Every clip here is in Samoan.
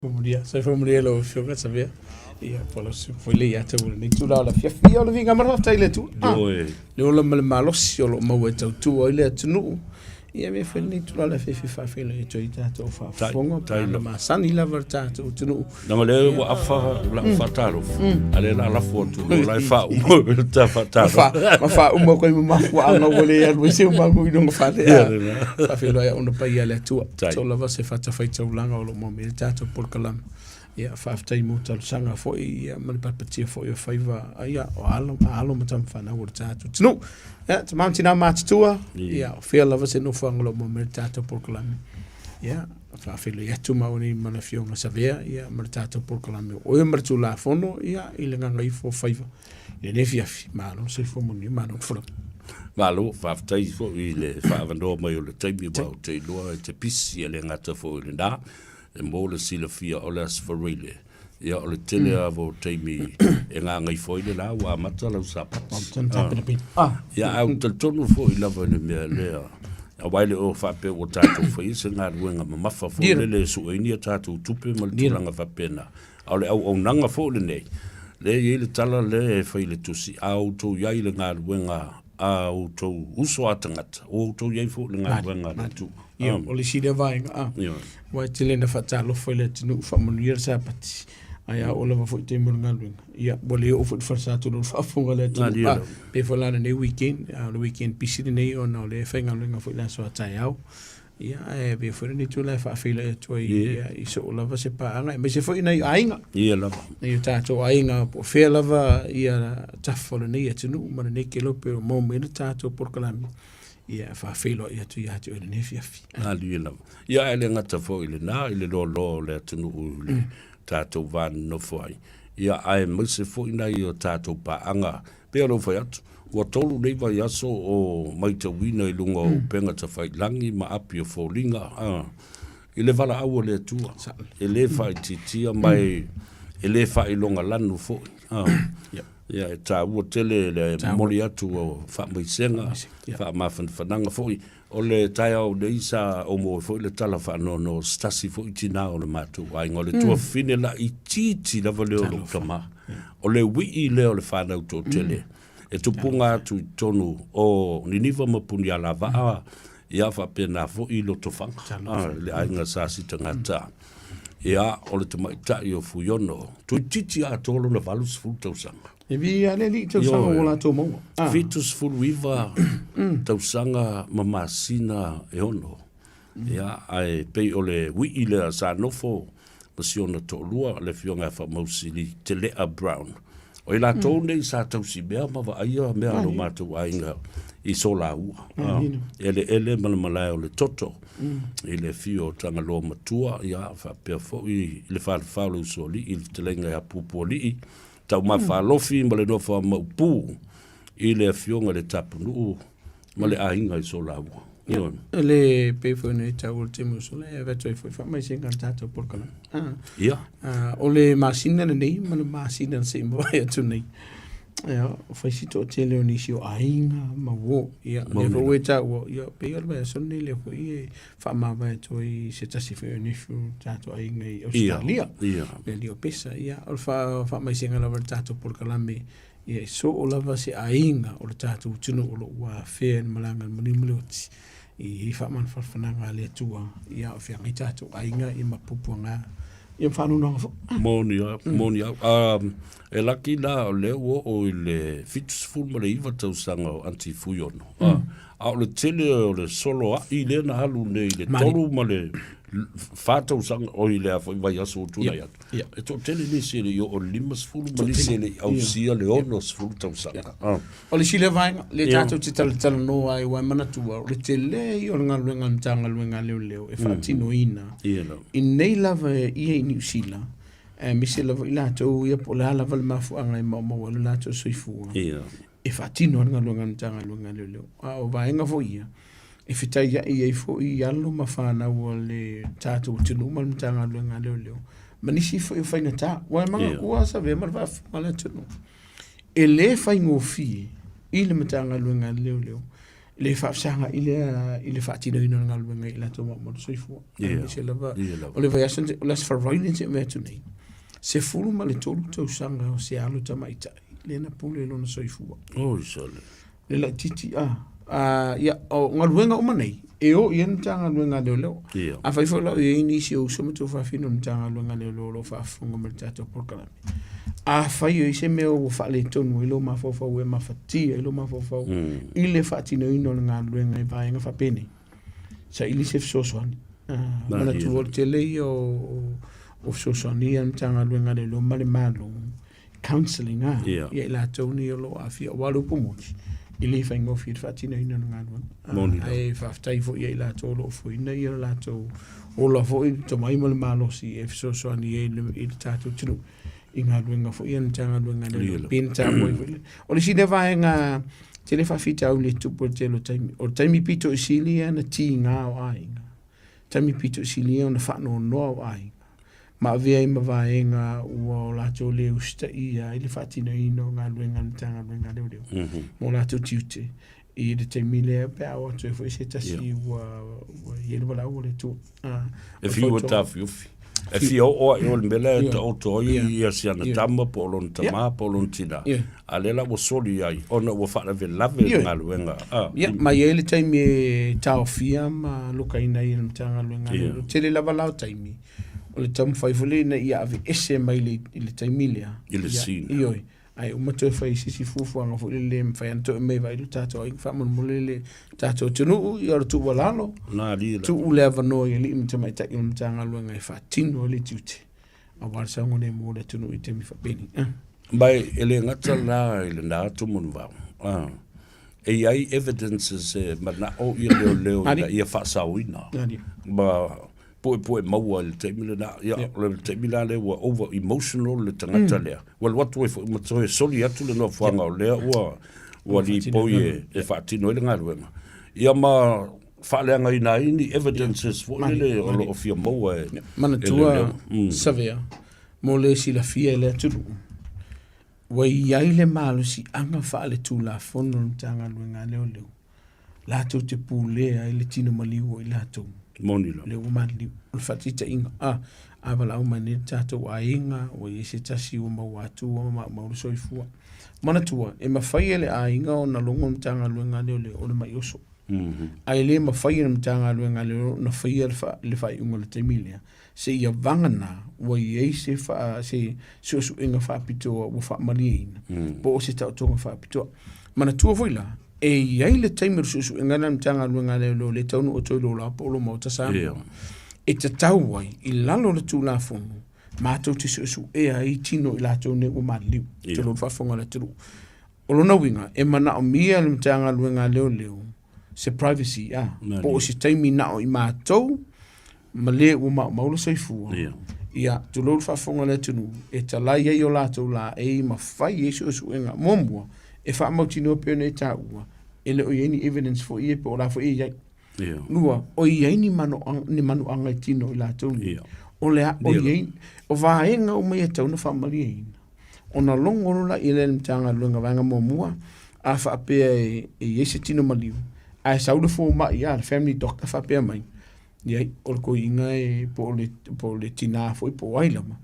Manuia, soifua manuia lau Afioga Savea. Ia, po o lau susuga foi lea ia te au i lenei itula o le afiafi. Ia, o le viiga ma le faafetai i le Atua. Ah, Ioe. le ola ma le malosi o lo o maua e tautua ai le atunuu. Ia, avea foi lenei itula o le afiafi e faafeiloai atu ai i tatou faafofoga, Tai pe lava. masani lava le tatou atunuu. Leaga o lea ua afa lau faatalofa, a o lea o le a lafo atu loa la e faauma le ta faatalofa. Ma faauma koe ma mafuaaga ua le alu ai se umagu i luga fale. Ia lena. Faafeiloai au ona paia a le Atua. Tai. So lava se fatafaitaulaga o lo o maua mai ai le tatou polokalame. Ia, faafetai mo talosaga foi ia, ma le papatia foi o faiva ia, o alo, alo ma tamafanau o le tatou atunuu. Ia, tama ma tina matutua, ia, o fea lava se nofoaga o lo o maua mai ai le tatou polokalame. Ia, faafeiloai atu maua nei ma le Afioga Savea, ia, ma le tatou polokalame o Oe ma le Tulafono, ia, i le gagaifo o faiva i lenei afiafi. Malo le soifua manuia, malo le folau. Malo, faafetai foi i le faaavanoa mai o le taimi aua ou te iloa e te pisi e le gata foi i lena, e mo le silafia o le Aso Faraile, ia o le tele lava o taimi e gagaifo ai le la ua amata lau Sapati. Ia, ae ou te talitonu foi lava i le mea lea, aua e le o faapea ua tatou faia se galuega mamafa foi lele e sueina a tatou tupe ma le tulaga faapena, a o le auaunaga foi lenei, lea e i ai le tala lea e fai i le tusi, a outou i ai i le galuega a outou uso a tagata, ua outou i ai foi i le galuega a le Atua. Ia, o le isi lea vaega, a, aua e tele ina faatalofa i le atunuu, faamanuia le Sapati, ae a oo lava foi i taimi o le galuega, ia, ua le oo foi i le falesa tonu o le faafofoga a le atunuu. A, pei foi la lenei weekend, a o le weekend pisi lenei ona o lea e faigaluega foi i le aso a taeao. Ia, ae avea foi lenei itula e faafeiloai atu ai ia, i soo lava se paaga, aemaise foi nai aiga. Ia lava. Nai o tatou aiga, po o fea lava ia tafa o lenei atunuu ma lenei kelope o maua mai ai le tatou polokalame, ia e faafeiloai atu ia te oe i lenei afiafi. Malie lava. Ia ae le gata foi i lena, i le loaloa o le atunuu i le tatou va nonofo ai. Ia aemaise foi nai o tatou paaga, pei ona ou fai atu, ua tolu nei vaiaso o matauina i luga o upega tafailagi ma api o foliga i le valaau a le Atua. E le faaitiitia ma e le faailoga lanu foi. Ia, e taua tele le momoli atu o faamaisega, faamafanafanaga foi. O le taeao nei sa ou maua ai foi le tala faanoanoa o se tasi foi tina o le matou aiga, o le tuafafine laitiiti lava lea o lou tama. O le uii lea o le fanau toatele e tupuga atu i totonu o Niniva ma Punialavaa, ia faapena foi Lotofaga, le aiga Sa Sitagata. Ia, o le tamaitai o Fuiono, toeitiiti atoa lona 80 tausaga. E viia lava le Alii i tausaga ua latou maua. 79 tausaga ma masina e ono. Ia, ae pei o le uii lea sa nofo ma si ona toalua, le Afioga ia Faamausili Telea Brown. O i latou nei sa tausimea ma vaaia mea a lo matou aiga i Solaua, eleele ma le malae o le toto i le afio o Tagaloa Matua, ia, faapea foi i le falefa o le Usoalii i le fetalaiga ia Pupualii, Taumafalofi ma le nofo a Maopu i le afioga i le Tapunuu ma le aiga i Solaua. Ia, le pei foi ona e taua le taimi ua sola, e avatu ai foi faamaisega i le tatou polokalame. Ia. O le masina lenei ma le masina na se i mavae atu nei, ia, fai si toatele o nisi o aiga ma uo. Ia, o lea foi ua e taua, ia, pei o le vaiaso lenei lea foi e faamavae atu ai se tasi foi o nephew o le tatou aiga i Ausetalia. Le alii o Pesa. Ia, o le faamaisega lava i le tatou polokalame, ia e soo lava se aiga o le tatou atunuu o lo o ua afea i le malaga a le maliu ma le oti i faamafanafanaga a le Atua, ia o feagai tatou aiga ia ma puapuaga ia ma faanoanoaga foi. Moni lava, moni lava. E laki la o lea ua oo i le 79 tausaga o Aunty Fuiono. A o le tele o le soloai lea na alu nei i le tolu ma le fa tausaga, oi le a foi vaiaso ua tulai atu. E toatele nisi e le i oo i le 50 ma nisi e le i ausia le 60 tausaga. O le isi lea vaega, lea tatou te talatalanoa ai, aua e manatua, o le tele ia o le galuega a le Matagaluega a Leoleo e faatinoina i nei lava ia i Niu Sila, aemaise lava i latou ia po o le a lava le mafuaaga e maumau ai lo latou soifua, e faatino ai le galuega a le Matagaluega a Leoleo. A o vaega foi ia, e fetaiai ai foi alo ma fanau a le tatou atunuu ma le Matagaluega a Leoleo, ma nisi foi o faigata. Aua e manatua Savea ma le faafofoga a le atunuu, e le faigofie i le Matagaluega a Leoleo. le faafesagaʻi lea i le faatinoina o le galuega i latou maumau le soifua. Aemaise lava o le vaiaso o le Aso Faraile na tea atu nei, 13 tausaga o se alo tamaitai lea na pule i lona soifua. Oi sole. Le laitiiti a ia, o galuega uma nei e o i ai le Matagaluega a Leoleo. Afai foi la o i ai nisi o uso ma tuafafine o le Matagaluega a Leoleo o lo o faafofoga mai i le tatou polokalame, afai o i ai se mea ua faaletonu ai lou mafaufau e mafatia ai lou mafaufau i le faatinoina o le galuega i vaega faapenei, saili se fesoasoani. Manatua o le tele ia o fesoasoani ia a le Matagaluega a Leoleo ma le Malo, counselling a ia i latou nei o lo o aafia, aua o le upu moni, e le faigofie le faatinoina o le galuega. Ae faafetai foi ia i latou o lo o foeina ia le latou ola foi, le tomai ma le malosi e fesoasoani ai i le tatou atunuu i galuega foi ia a le Matagaluega a Leoleo. Pei ona taua ai foi. O le isi lea vaega tele faafitauli e tupu i le tele o taimi, o le taimi pito i sili ia ona tiga o aiga, taimi pito i sili ia ona faanoanoa o aiga, ma avea ai ma vaega ua o latou le usitaia ai le faatinoina o galuega a le Matagaluega a Leoleo ma o latou tiute i le taimi lea pe a oo atu ai foi se tasi ua i ai le valaau a le Atua. E fiu e taofiofi. E fia oo ai o le mea lea e taoto ai ia si ana tama po o lona tama po o lona tina. A lea la ua soli ai ona ua faalavelave le galuega. Ia, ma e i ai le taimi e taofia ma lokaina ai e le Matagaluega a Leoleo. Tele lava la o taimi o le taumafai foi lea ina ia aveese mai le taimi lea. I le scene. Ioe. Ae uma toe fai i se isi fuafuaga foi lele e mafai ona toe aumai ai lo tatou aiga faamolemole le tatou atunuu, ia o le tuualalo, tuu le avanoa i alii ma tamaitai o le Matagaluega e faatino ai le tiute aua le saogalemu o le atunuu i taimi faapenei. Ma e le gata la i lena atu manuvao, e i ai evidences e manao ia leoleo ina ia faasaoina ma puepue maua i le taimi lena. Ia, o le taimi la lea ua over emotional le tagata lea. Ua alu atu ai foi ma toe soli atu le nofoaga o lea ua ua lipoi e faatino ai le galuega. Ia ma faaleagaina ai ni evidences foi lele o lo o fia maua e Manatua Savea, mo le silafia e le atunuu, ua i ai le malosiaga faaletulafono o le Matagaluega a Leoleo latou te pulea ai le tino maliu o i latou. Moni lava. Lea ua maliliu. O le faataitaiga, a, a valaau mai nei le tatou aiga, ua i ai se tasi ua maua atu ua maumau le soifua. Manatua, e mafai e le aiga ona logo le Matagaluega a Leoleo o le mai oso. Ae le mafai e le Matagaluega a Leoleo ona faia le faaiuga i le taimi lea, seia vagana ua i ai se se suesuega faapitoa ua faamalieina, po o se taotoga faapitoa. Manatua foi la, e i ai le taimi o le suesuega lea a le Matagaluega a Leoleo lea e taunuu atu ai i lou la po o lou Maota Samoa, e tatau ai i lalo o le Tulafono matou te suesuea ai tino i latou nei ua maliliu, tulou le faafofoga a le atunuu. O lona uiga, e manaomia e le Matagaluega a Leoleo se privacy, a, po o se taimi na o i matou ma le ua maumau le soifua, ia, tulou le faafofoga a le atunuu, e talai ai o latou laei ma fai ai suesuega. Muamua, e faamautinoa pei ona e taua, e le o i ai ni evidence foi ia po o la foi e i ai. Lua, o i ai ni manuaga i tino o i latou nei. O le a, o i ai, o vaega uma ia e tatau ona faamalieina. Ona logo loa lea i le Matagaluega vaega muamua, a faapea e i ai se tino maliu, ae sau le fomai a le family doctor faapea mai, leai, o le toeaina e po o le, po o le tina foi po o ai lava,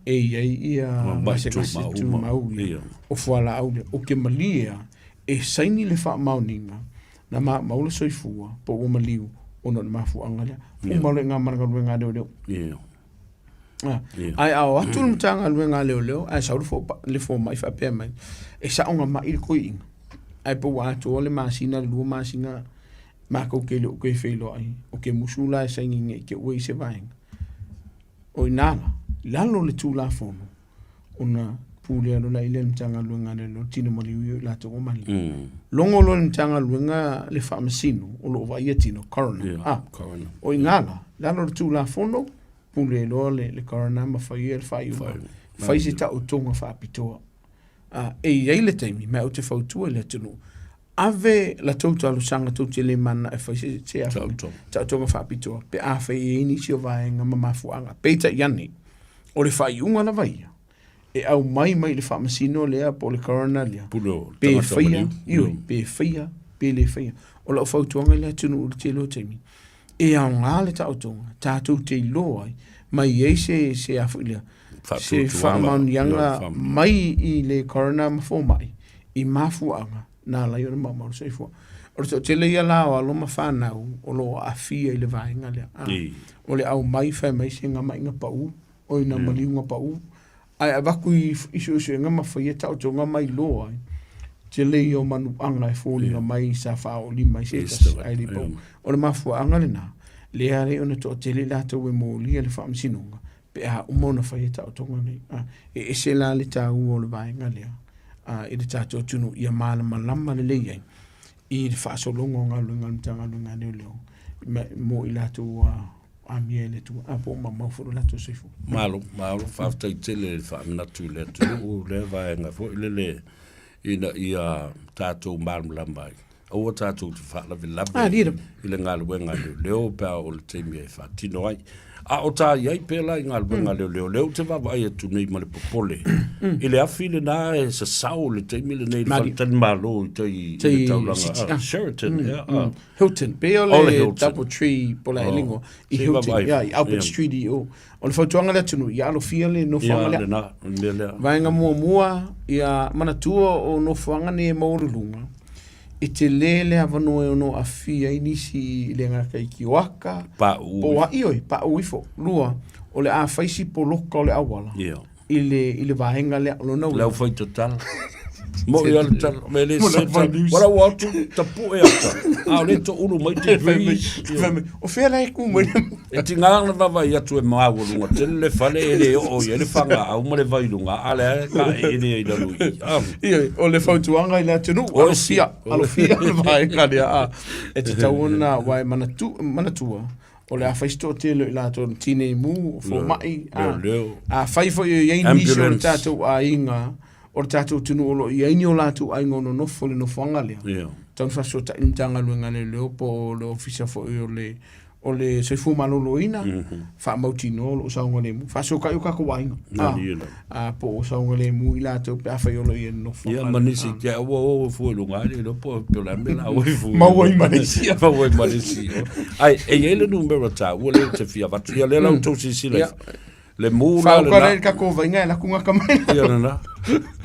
e i ai ia gasegase tumau ia, o fualaau lea. Ou te malie lava e saini le faamaoniga na maumau le soifua po ua maliu ona o le mafuaaga lea. Uma loa i ina ma le galuega a leoleo. Ae a o atu le Matagaluega a Leoleo ae sau le fomai faapea mai, e sao na mai le toeaina, ae pe ua atoa le masina le 2 masina matou te le o toe feiloai, ou te musu la e saini ne i te i ua i ai se vaega. O i ina la, i lalo o le Tulafono, ona pulea loa lea e le Matagaluega a Leoleo tino maliu ia i latou ua maliliu. Logo loa le Matagaluega le Faamasino o lo o vaaia tino, coroner. O i ina la, i lalo o le Tulafono, pule loa le coroner ma fai le faaiuga, fai se taotoga faapitoa. E i ai le taimi, ma ou te fautua i le atunuu, ave la tou talosaga tou te le mananao e fai se taotoga faapitoa pe afai e i ai nisi o vaega ma mafuaaga. Peitai ane, o le faaiuga lava ia, e aumai mai i le faamasino lea po o le coroner lea, pe faia, ioe, pe faia pe le faia. O lau fautuaga i le atunuu i le tele o taimi, e aoga le taotoga tatou te iloa ai ma i ai se se a foi lea se faamaoniaga mai i le coroner ma fomai i mafuaaga na ala ai ona maumau le soifua. O le toatele ia la o alo ma fanau o lo o aafia i le vaega lea. O le aumai fai mai se gamaiga pau, oi na maliuga pau, ae avatu i suesuega ma faia taotoga ma iloa ai, tele ia o manuaga e foliga mai sa faaoolima ai se tasi ae le i pau. O le mafuaaga lena, lea ala ai ona toatele i latou e molia le faamasinoga pe a uma ona faia taotoga nei. E ese la le taua o le vaega lea i le tatou atunuu ia malamalama lelei ai i le faasologa o galuega a le Matagaluega a Leoleo mo i latou ua amia e le Atua, a po o maumau foi lo latou soifua. Malo, malo, faafetai tele i le faamanatu i le atunuu lea vaega foi lele ina ia tatou malamalama ai. Aua tatou te faalavelave Ah, lira. i le galuega a leoleo pe a oo i le taimi e faatino ai. A o ta i ai pea la i galuega a leoleo, lea ou te vaavaai atu nei ma le popole i le afi lena e sasao i le taimi lenei i le Malie. faletalimalo i tai i le Tai taulaga City, ah, ah. Sheraton, ea, ah. Hilton, pei o O le le Hilton. Double Tree po o le Oh. ingoa i Se Hilton, vaavaai. yeah, i Albert Yeah. Street i o. O le fautuaga le atunuu, ia alofia le nofoaga Ia, lea. lena, o le mea lea. Vaega muamua, ia manatua o nofoaga nei e maualuluga, e tele le avanoa e ono aafia ai nisi i le gata i kioaka, Paʻu. po o a, ioe, paʻu ifo. Lua, o le a fai si poloka o le auala Ia. i le, i le vaega lea, o lona Le uiga. aufai tatala. Mo i ale tala, me le Mo le se aufai tala. news. Wala ua atu, tapue ata. A o le toulu mai degrees. Fai mai, o fea la e ku mai le E tiga ona vaavaai atu e maualuga tele le fale e le oo i ai le fagaau ma le vai i luga, a o lea e taeele ai i lalo i i. Ah. Ioe, o le fautuaga i le atunuu, O isi. alofia, alofia le vaega lea, a. E tatau ona, aua e manatu, manatua, o le a fai se toatele o i latou na tinei mu, o fomai, a. Leoleo. Afai foi o i ai nisi o le Ambulance. tatou aiga, o le tatou atunuu o lo o i ai ni o latou aiga o nonofo i le nofoaga lea, Ia. tatau ona faafesootai le Matagaluega a Leoleo po o le Ofisa foi o le o le soifua maloloina, faamautinoa o lo o saogalemu, faasokai o tatou aiga, a, po o saogalemu i latou pe afai o lo o i ai nonofo. Ia, ma nisi te aua o fua i luga ai, le po o le a mea la o i fua. Maua i Malaysia. Maua i Malaysia. Ai, e i ai le numera taua lea ou te fia avatu. Ia, lea la outou silasila ifo. Le mu la Whauka lena. rei kako vainga e laku ngaka mai. Ia lena.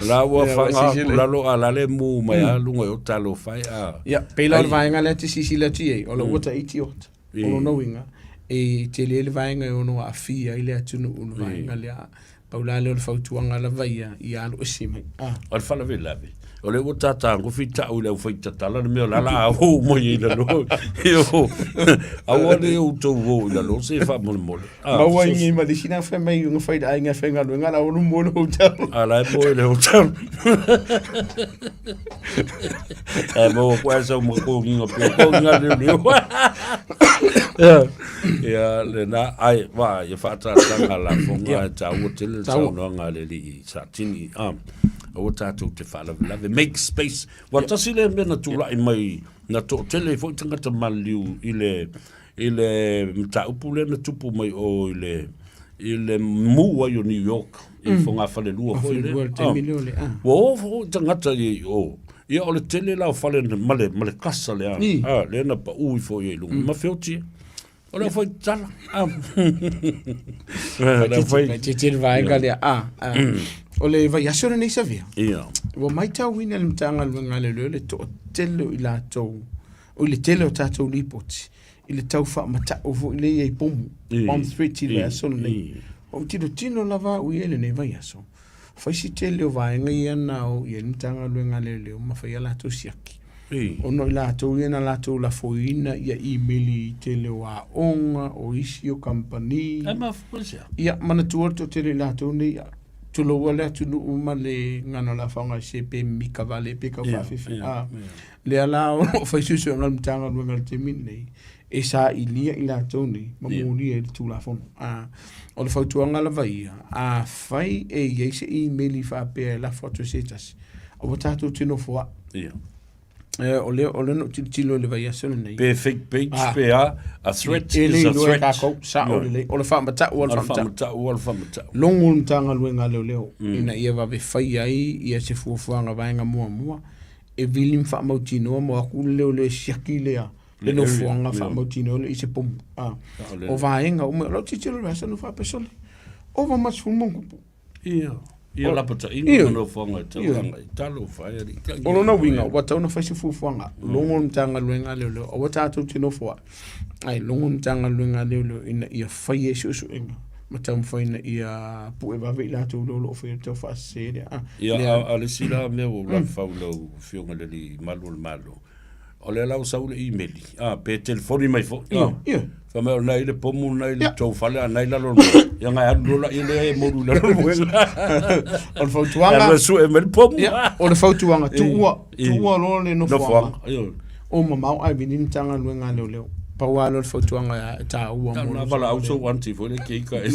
La ua Ia, whanga ua aku sisile. lalo a la le mu mai a lunga i o talo whai a. Ia, pei la o le Ai. vaega lea te sisila atu i ai, o le ua taiti ota. O lona uiga, e tele le vaega e ono aafia ai le atunuu le vaega lea. Pau la lea o le fautuaga lava ia, ia alu ese mai. Ah. O le faalavelave, o lea ua tātāgofi ta'u i le aufai tatala le mea o le a la a o mai ai i lalo. Io, aua ne i outou o i lalo se faamolemole. Ah, Maua i nei ma le isi na fai mai i fai le aiga e faigaluega la ua mo le hotel. A la e moe i le hotel. E maua koe sau ma kogiga pea, kogiga leoleo. Ia, lena, ai, wa, ia whaatātanga la fonga, e tāua tele le saunoaga a le alii Satini. Ah, aua tātou te whaalavelave. Make space. Wa tasi le mea na tūla'i mai, na to'atele ai foi tagata maliliu i le, i le mataupu lea na tupu mai o i le, i le mū ai o New York, i fogafalelua foi lea. Falelua le taimi lea o le a. Ua o foi tagata i o, ia o le tele la o fale ma le, ma le kasa lea, a, lea na paū ifo i ai i luga, ma feoti. O le aufai tatala. A. Le aufai. Vaitiiti le vaega lea, a, a. O le vaiaso lenei Savea, Ia. ua maitauina e le Matagaluega a Leoleo le toatele o i latou, o i le tele o tatou lipoti i le tau faamata'u foi lea i ai pomu, bomb threat i le vaiaso lenei. Ua ou tilotilo lava au i ai i lenei vaiaso, fai si tele o vaega ia na o i ai le Matagaluega a Leoleo ma fai a latou siaki. Ona o i latou ia na latou lafoina ia imeli i tele o aoga, o isi o kamupani. Ae mafua i se aha? Ia, manatua le toatele o i latou nei, tuloua le atunuu ma le gagana o le a faaaoga pe mika vale pe tau faafefe. A, lea la o lo o fai suesuega a le Matagaluega i le taimi lenei, e sailia i latou nei ma molia ai le Tulafono. A, o le fautuaga lava ia, afai e i ai se imeli faapea e lafo atu e se tasi, aua tatou te nofoa'i. Ia. O lea, o lea na ou tilotilo i le vaiaso lenei. Pe fake page, Ah. pe a, a threat E le is a iloa e threat. tatou, sa'o lelei. O le faamata'u a le O le faamata'u. faamata'u a le faamata'u. Logo le Matagaluega a Leoleo ina ia vave faia ai ia se fuafuaga vaega muamua. E vili ma faamautinoa ma o atu le leoleo e siaki lea le nofoaga faamautinoa lea i se pomu. A, o vaega uma, o lau tilotilo i le vaiaso na faapea, sole, ova ma le 10 ma ona tupu. Ia, ia lapataiga ma nofoaga e tauaga i talofa e alii. O lona uiga, ua tatau ona fai se fuafuaga, logo le Matagaluega a Leoleo, aua tatou te nofo ai, ae logo le Matagaluega a Leoleo ina ia faia ai suesuega ma taumafai ina ia pue vave i latou o lo o faia le tau faasese lea. Ah, ia, a, a le isi la mea ua ou lafau i lau Afioga i le Alii Malu o le Malo, o lea la ua sau le imeli, ah, pe telefoni mai foi, ah, Ia, fai mai o lena i le pomu lena i le tou fale, a lena i lalo o le moega. Ia na e alu loa laia lea e molu i lalo o le moega. O le fautuaga. Alu e sue mai le pomu. Ia, o le fautuaga, tuua, tuua loa le nofoaga. Nofoaga, ioe. O mamao ae vili le Matagaluega a Leoleo. Pau lava lea o le fautuaga e taua mo lou valaau sou aunty foi le keika e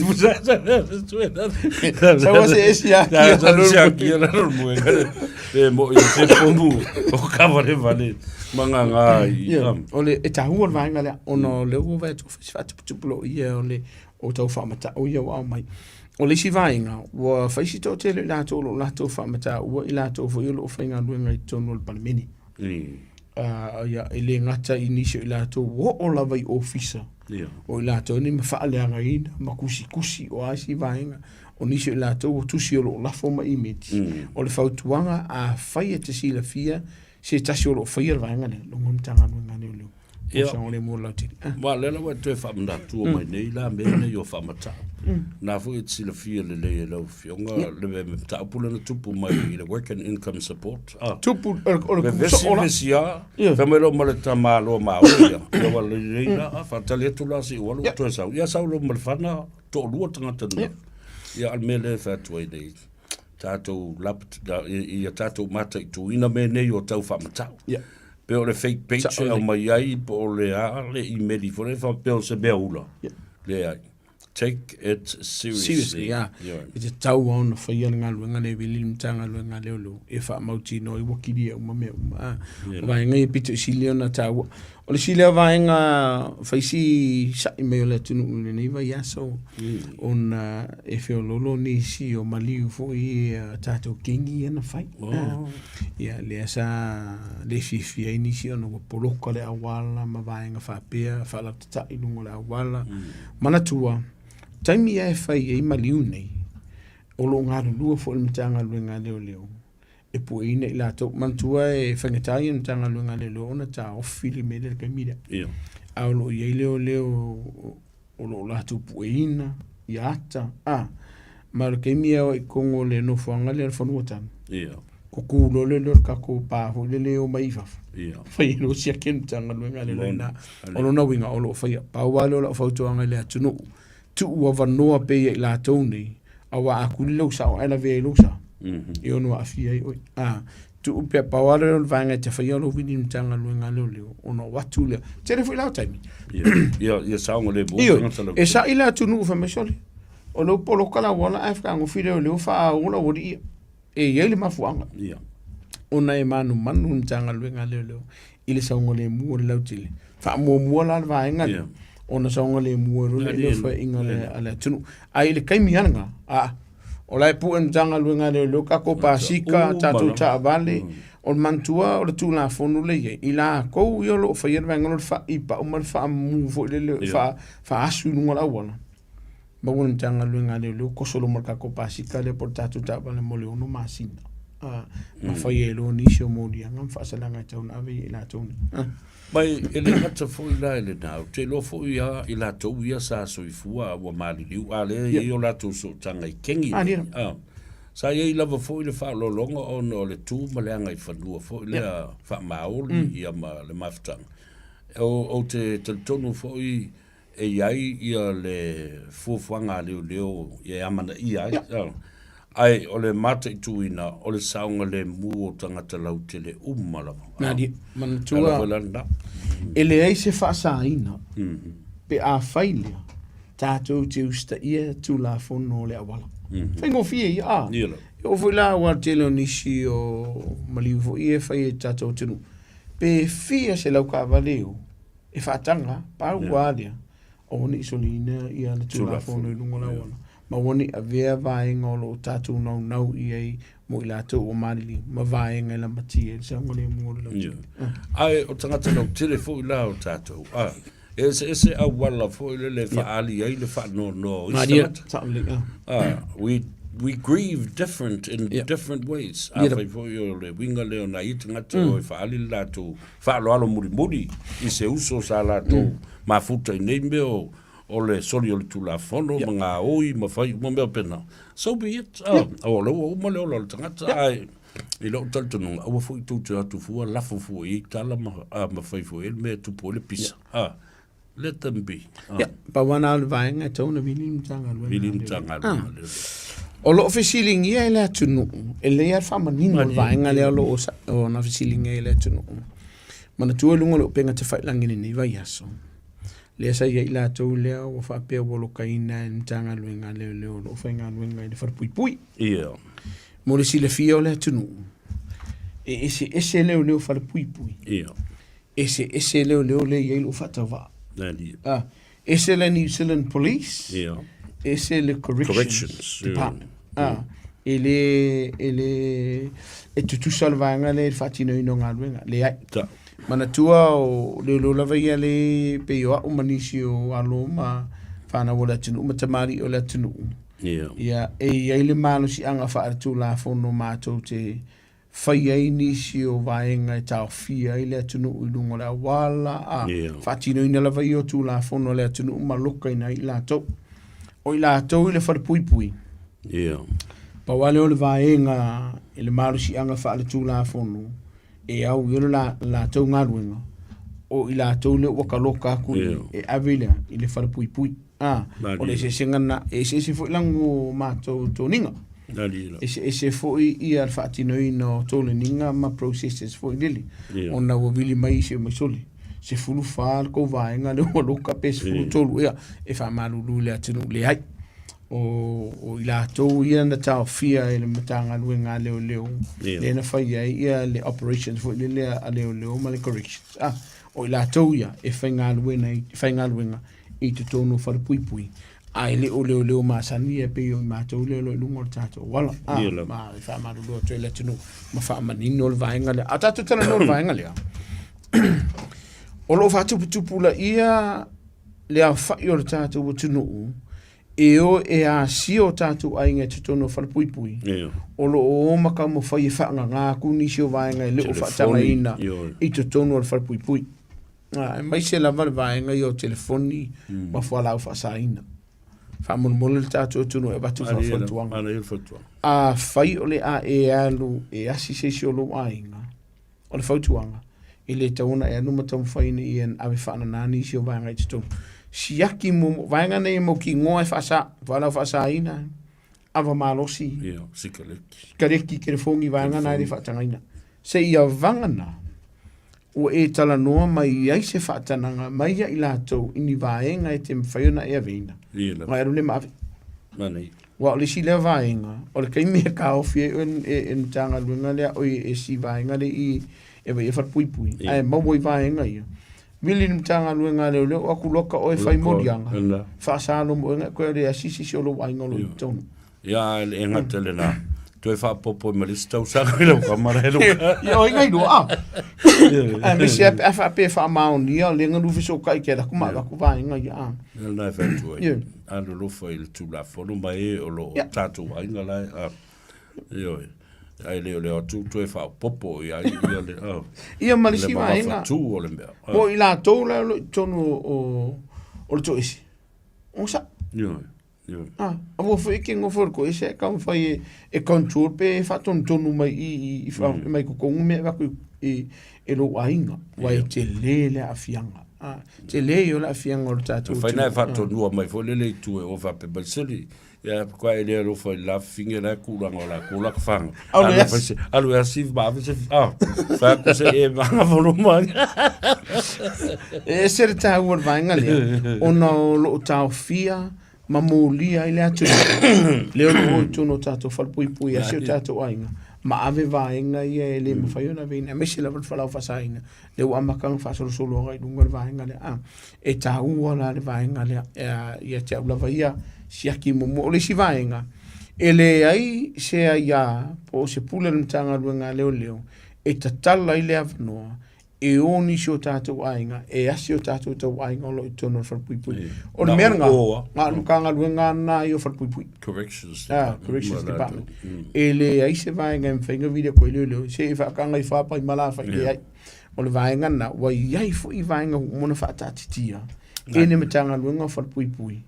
Sau a se esi a kia lalo le moega. Pe mo i se pomu o kavalevale ma nganga i. O le e taua le vaega lea ona o lea ua vaai atu ua fai si faatuputupu lou ia o le o tau faamatau ia ua aumai. O le isi vaega ua fai si toatele o i latou o lo o latou faamataua i latou foi o lo o faigaluega i totonu o le Palemene. Ia, e le gata i nisi o i latou ua oo lava i ofisa, o i latou nei ma faaleagaina ma tusitusi o a isi vaega, o nisi o i latou ua tusi o lo o lafo ma imeli. O le fautuaga, afai e te silafia se tasi o lo o faia le vaega lea, logo le Matagaluega a Leoleo. Ia. Saogalemu o le lautele. Ah. Aua o lea la ua e toe faamanatua mai nei la mea nei o faamatau. Na foi e te silafia lelei e lau Afioga le mataupu lea na tupu mai i le Work and Income Support. Ah. Tupu, o le vevesi soo la. vevesi lava. Ia. Fai mai loa ma le tamaloa maoli ia. Ia ua lelei la, ah, faatali atu la se i ou alu ou toe sau. Ia sau loa ma le fana, toalua tagata na. Ia a o le mea lea e fai atu ai nei, tatou lap, ia tatou mataituina mea nei o tau faamatau. Ia. Pe o le fake page e aumai ai, po o le a le email foi lea faapea o se mea ula. Leai. Take it seriously. Seriously, yeah. Yeah. E tatau lava ona faia le galuega lea e vili le Matagaluega a Leoleo e faamautinoa ai ua kilia uma mea uma. Ah, Yeah. o vaega ia pito i sili ona taua. O le isi lea vaega fai si sa'i mai o le atunuu i lenei vaiaso ona e feoloolo nisi o maliu foi ia tatou kengi ia na fai. Oh. Ia, lea sa le fiafia ai nisi ona ua poloka le auala ma vaega faapea, faalautatai i luga o le auala. Manatua, taimi lava e fai ai maliu nei, o lo o galulue foi le Matagaluega a Leoleo e pueina i latou. Manatua e faigata ia le Matagaluega a Leoleo ona taofi le mea lea i le taimi lea. Ia. A o lo o i ai leoleo o lo o latou pueina ia ata, a, ma o le taimi lava i totonu o le nofoaga lea o le fanua tanu. Ia. Kuku loa lea o le tatou pa foi lele e omai i fafo. Ia. Fai ai loa siaki le Matagaluega a Leoleo i ina. O lona uiga o lo o faia. Pau lava lea o lau fautuaga i le atunuu, tuu avanoa pea ia i latou nei, aua a kuli lou sao ae lavea ai lou sa, e ono aafia ai oe. A, tuu pea, pau lava lea o le vaega e te faia lou vili i le Matagaluega a Leoleo, ona o atu lea. Tele foi la o taimi. Ia, ia saogalemu Ioe, tagata e lautele. sa'i le atunuu fai mai, sole, o lea ua poloka le auala ae fetagofi leoleo faaola aualii ia. E i ai le mafuaaga. Ia. Ona e manumanu le Matagaluega a Leoleo i le saogalemu o le lautele. Faamuamua la le vaega lea, Ia. ona saogalemu ai loa Ali le e- faiga a le atunuu. Ae i le taimi lava lena, aa, o la e pue le Matagaluega a Leoleo tatou pasika, Uma tatou lava. taavale, o le manatua o le Tulafono lea e i ai, i latou ia o lo o faia le vaega lea o le faipau ma le faamumu foi lele, Ia. faaasu i luga o le auala, Maua le Matagaluega a Leoleo koso loa ma le tatou pasika lea po o le tatou taavale mo le 6 masina. Ma fai ai loa nisi o moliaga ma faasalaga e tatau ona ave i ai latou nei. Mai e le gata foi la i lena, ou te iloa foi lava i latou ia sa soifua a ua maliliu, a lea e i ai o latou sootaga i kegi nei. Sa i ai lava foi le faaoloologa ona o le tu ma le agaifanua foi lea faamaoli ia ma le mafutaga. Ou te talitonu foi e i ai ia le fuafuaga a leoleo e amanaia ai. Yeah. Ae o le mataituina o le saogalemu o tagata lautele uma lava. Nani, manatua, e leai se faasaina pe afai lea tatou te usitaia Tulafono o le auala. Faigofie ia, a. Ia lava. E oo foi la aua o le tele o nisi o maliu foi ia e fai e tatou atunuu, pe fia selau taavale e o, e faataga, pau lava lea, aua ne i soliina ia le Tulafono i luga o le auala. Ma aua ne i avea vaega o lo o tatou naunau i ai mo i latou ua maliliu ma vaega e lamatia ai le saogalemu o le lautele. Ae o tagata lautele foi la o tatou, a, e eseese auala foi lele e faaali ai le faanoanoa o isi tagata. Sao lelei, a. A, we, we grieve different in different ways. Afai foi o le uiga lea o nai tagata o e faaali le latou faaaloalo mulimuli i se uso sa latou mafuta i nei mea o o le soli o le Tulafono ma gaoi ma fai uma mea faapena. So be it. Ah, o lea ua uma le ola o le tagata, ae i lou talitonuga, aua foi tou te o atu fua, lafo fua i ai tala ma, ah, ma fai fua i ai le mea e tupu ai le pisa. Ah, let them be. Ah. Ia, pau lava na o le vaega e tatau ona vili le Matagaluega. Vili le Matagaluega. Ah. O lo o fesiligia e le atunuu, e lelei lava le faamanino o le vaega lea o lo o na fesiligia e le atunuu. Manatua i luga o le upega tafailagi i lenei vaiaso, lea sa i ai latou lea ua faapea ua lokaina e le Matagaluega a Leoleo o lo o faigaluega i le falepuipui. Ia. Mo le silafia o le atunuu, e eseese leoleo falepuipui. Ia. Eseese leoleo lea e i ai lou faatauvaa. Nani. Ah, ese le New Zealand Police. Ia. Ese le Corrections, Corrections Department. Ah, e le, e le, e tutusa le vaega lea i le faatinoina o galuega. Leai. Ta. Manatua o leoleo lava ia le pei o au ma nisi o alo ma fanau o le atunuu ma tamalii o le atunuu. Ia. Ia, e i ai le malosiaga faaletulafono matou te fai ai nisi o vaega e taofia ai le atunuu i luga o le auala, a Ia. faatinoina lava ia o tulafono a le atunuu ma lokaina ai i latou. O i latou i le falepuipui, Ia. pau lava lea o le vaega i le malosiaga faaletulafono e au i ai le latou galuega, o i latou lea ua taloka atu i, e ave i le, i le falepuipui. A, o le eseesega lena, e eseese foi lago o matou toniga. Eseese foi ia le faatinoina o toleniga ma processes foi lele, ona ua vili mai isi e omai sole. 14 le tou vaega lea ua loka pe 13 ea, e faamalulu i le atunuu, leai. O i latou ia na taofia e le Matagaluega a Leoleo, lea na fai ai ia le operations foi lele a Leoleo ma le corrections. Ah, o i latou ia e faigaluega i, faigaluega i totonu o falepuipui, ae le o leoleo masani ia pei o i matou lea o lo o i luga o le tatou auala. Ah, ma e faamalulu atu ai le atunuu ma faamanino le vaega lea. A tatou talanoa i le vaega lea, o lo o faatuputupulaia le aofai o le tatou atunuu e o e asia o tatou aiga i totonu o falepuipui, o lo o o ma taumafai e faagaga atu nisi o vaega e le o faatagaina i totonu o le falepuipui. Aemaise lava le vaega ia o telefoni ma fualaau faasaina. Faamolemole le tatou atunuu e avatu faafautuaga. Afai o le a e alu e asi se isi o lou aiga, O le fautuaga, e le tatau ona e alu ma taumafai ina ia ave faanana nisi o vaega i totonu. Siaki muamua, vaega nei e mautinoa e faasa, fualaau faasaina, ava malosi, Ia, sikaleki. sikaleki, telefoni, vaega na e le faatagaina. Seia vagana ua e talanoa mai ai se faatanaga mai ia i latou i ni vaega e te mafai ona e aveina. Ia lava. Ona e alu lea ma ave. Manaia. Aua o le isi lea vaega, o le taimi e taofi ai oe e le Matagaluega lea, oi e si vaega lea i e vaai ai falepuipui, ae maua i vaega ia. Vili le Matagaluega a Leoleo, o atu loka oe fai moliaga, faasa loa ma oe na e toe alu e asi se isi o lou aiga o lo o i totonu. Ia, e le gata i lena, toe faaopoopo ai ma le isi tausaga i lau tama la e loka. Ia, o ai nai lua, a. Aemaise lava pe a faapea e faamaonia, o lea na lua fesootai ke alu atu ma avatu vaega ia, a. Ia lena e fai atu ai. Alolofa i le Tulafono ma e o lo o tatou aiga la e, ioe, ae le o le o atu toe faaopoopo i ai ia le, Ia ma le isi vaega. Le mamafatu o le mea. Mo i latou la o lo o i totonu o le toese, onosai. Ioe, ioe. A, aua foi e te nofo i le toese ae taumafai e control pe faatonutonu mai i i mai totonu mea e avatu e lou aiga, aua e tele le aafiaga. Tele ia o le aafiaga o le tatou atunuu. Mafai ona e faatonua mai foi lele i tua i o faapea mai, soli, ia kwa e le alofa i le lafifine la e kulaga o la kula ka whanga. Alu e asi. Alu e asi ma ave se, ah, whai aku se e manga folo mai. E ese le taua o le vaega lea, ona o loo taofia ma molia ai le atunuu, lea o lo o i totonu o tatou falepuipui a si o tatou aiga, ma ave vaega ia e le mafai ona aveina, aemaise lava le fualaau faasaina, lea ua amata ona faasolosolo agai i luga le vaega lea. A, e taua la le vaega lea ia te au lava ia, Siaki muamua. O le isi vaega, e leai se aiā po o se pule a le Matagaluega a Leoleo e tatala ai le avanoa e o nisi o tatou aiga e asi o tatou tauaiga o lo o i totonu o le falepuipui. O le mea lena, na o le Matagaluega lava lena ia o falepuipui. Corrections Ah, Department. Corrections Department. E leai se vaega e mafai ona vili atu ai leoleo, se i faataga i fapa i malafa, leai. O le vaega lena, ua i ai foi vaega ua uma ona faataatitia e le Matagaluega o Falepuipui